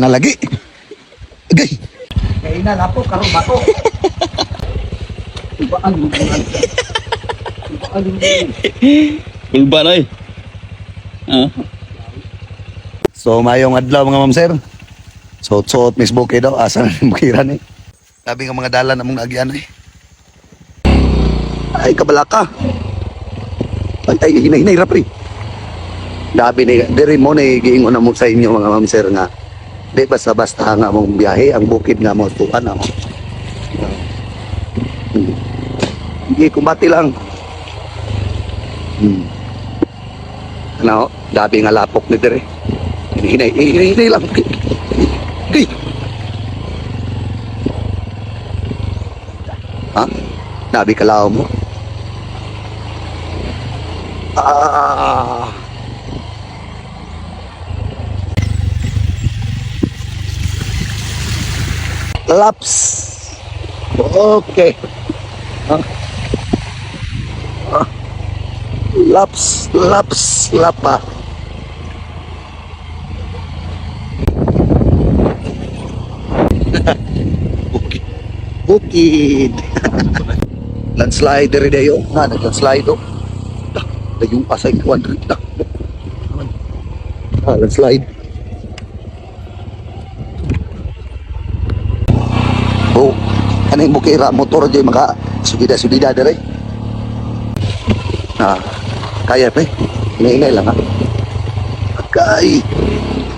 Na lagi. Agay. Kay na lapo karon bato. Baan Kulba na eh. Ah. So mayong adlaw, mga ma'am sir. Suot-suot Miss Bukid daw asa na ni bukiran eh. Sabi nga mga dalan among naagian eh. Ay, kabalaka. Ay, ay, hinay, hinay, rapri. Labi ni, diri mo ni giingon na mo sa inyo, mga ma'am sir, nga di basta-basta nga mong biyahe ang bukid nga mo tuan mo. Hindi, kumbati lang. Ano, labi nga lapok ni diri. Hinay, hinay, hinay lang. Hey. Ha? Nabi kalaw mo. Ah. Laps. Okay. Ah. Ah. Laps, laps, lapa. Bukid. Bukid. Landslide diri dayo. Na nag-landslide oh. Dah, dayong asay kuan diri. Dah. Ah, landslide. Oh, ano yung bukira motor dyan maka sudida-sudida diri. Ah, kaya pa eh. Hinay-hinay lang ha. Akay.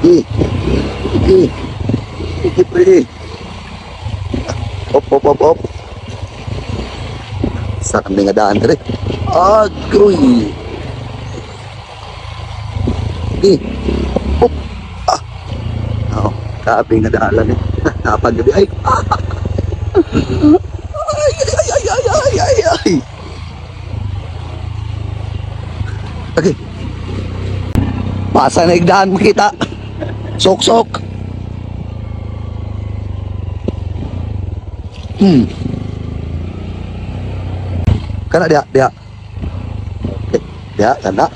Sige. Sige. Sige, pre. Op, op, op, op. Sa kami nga daan dire. Agoy. Sige. Op. Ah. Oo, kapi nga daalan eh. Napagabi. Ay. Ay, ay, ay, ay, ay, ay, ay. Okay. Pasa na igdaan makita. Sok-sok. Kana dia, dia. Okay, dia kana.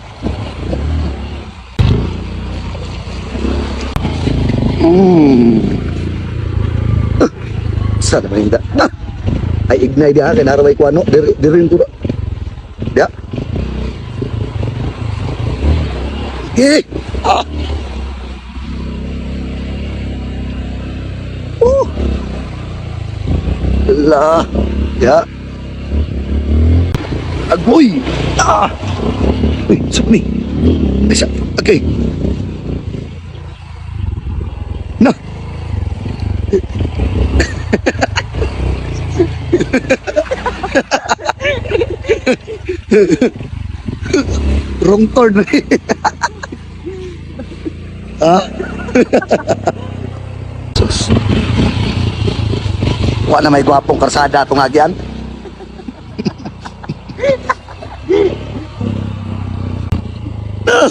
Ah, sa naman yung da. Ah! Ay ignay dia kay naraway ko ano, diri diri ko. Dia. Eh! Ah! Oh! La. Ya. Agoy! Ah! Uy, sakmi. Ay, sa. Okay. Na. Wrong turn. Ah. Sus. Wa na may gwapong karsada atong agyan.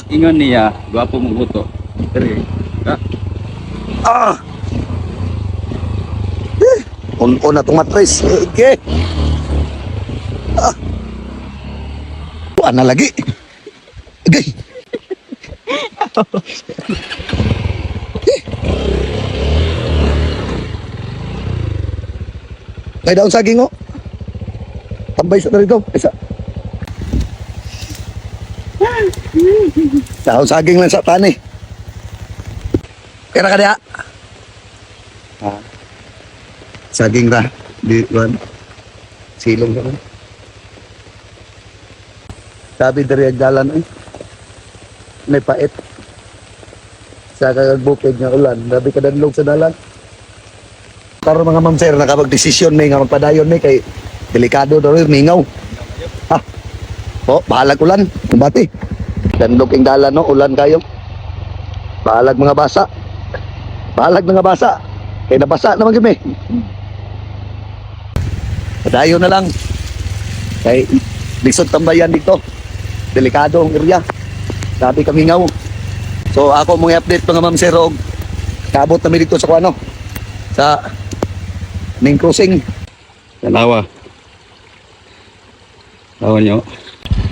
Ingon niya, gwapo mong buto. Diri. Ah, Ah! Eh, on-on na itong matres. Okay. Ah. Wa na lagi. Okay. Eh. Kay daon saging oh. Tambay sa rito. Isa. Daon saging lang sa tani. Kaya ka diha. Ah. Saging ra. Di kuan. Silong ka. Sabi diri ang dalan eh. May pait. Sa kagagbukid nga ulan, grabe ka danlog sa dalan. Karon, mga ma'am sir, nakapag-desisyon may nga magpadayon may kay delikado daw rin, mingaw. Ha. Oh, bahalag ulan, kumbati. Danlog king dalan no, ulan kayo. Bahalag mga basa. Bahalag mga basa. Kay nabasa naman kami. Padayon na lang. Kay lisod tambayan dito. Delikado ang area. Sabi kami ngaw. So ako mong i-update, mga ma'am sir, og kabot namin dito sa kuano. Sa main crossing. Tanawa. Tawa niyo.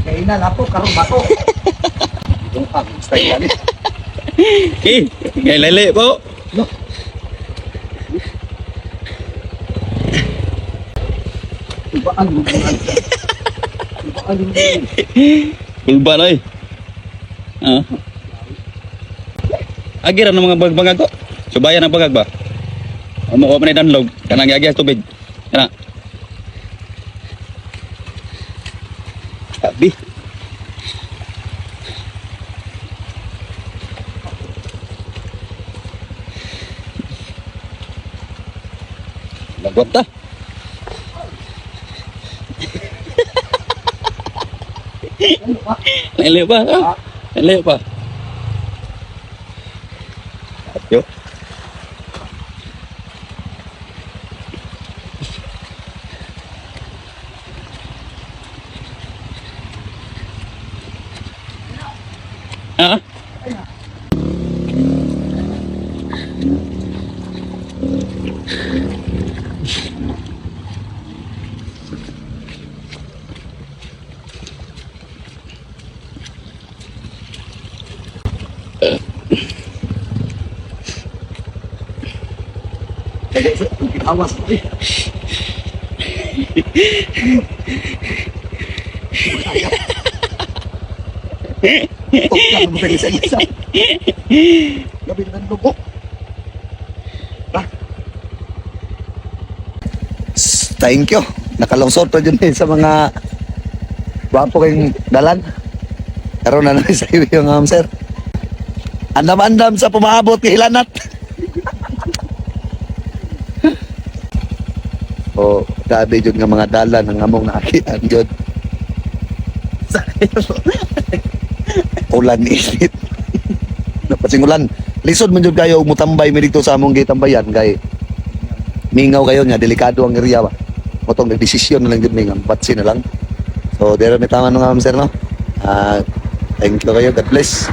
Kay na lapo karon bato. Ang style ani. Eh, kay lele po. No. Ibaan mo. Ibaan mo. Kulba na eh. Ah. Agira ng mga bagbangag ko. Subayan ang bagag ba? Amo ko pa ni danlog. Kanang giagi sa tubig. Kana. Abi. Lagwat ta. Layo pa. Ah. Layo pa. Yo. Ah? Awas. Eh. Oh, mo sa isa. Gabi na dugo. Thank you. Nakalungsod pa dyan eh sa mga gwapo kayong dalan. Karon na namin sa iyo yung sir. Andam-andam sa pumaabot kay Hilanat. Oh, grabe jud nga mga dalan ang among naakian jud. Ulan init. Napasing ulan. Lisod man jud kayo og mutambay mi dito sa among gitambayan kay mingaw kayo nga delikado ang area ba. Motong nagdesisyon na lang jud mi nga batsi na lang. So dere mi tama no nga, ma'am, sir, no. Ah, thank you kayo. God bless.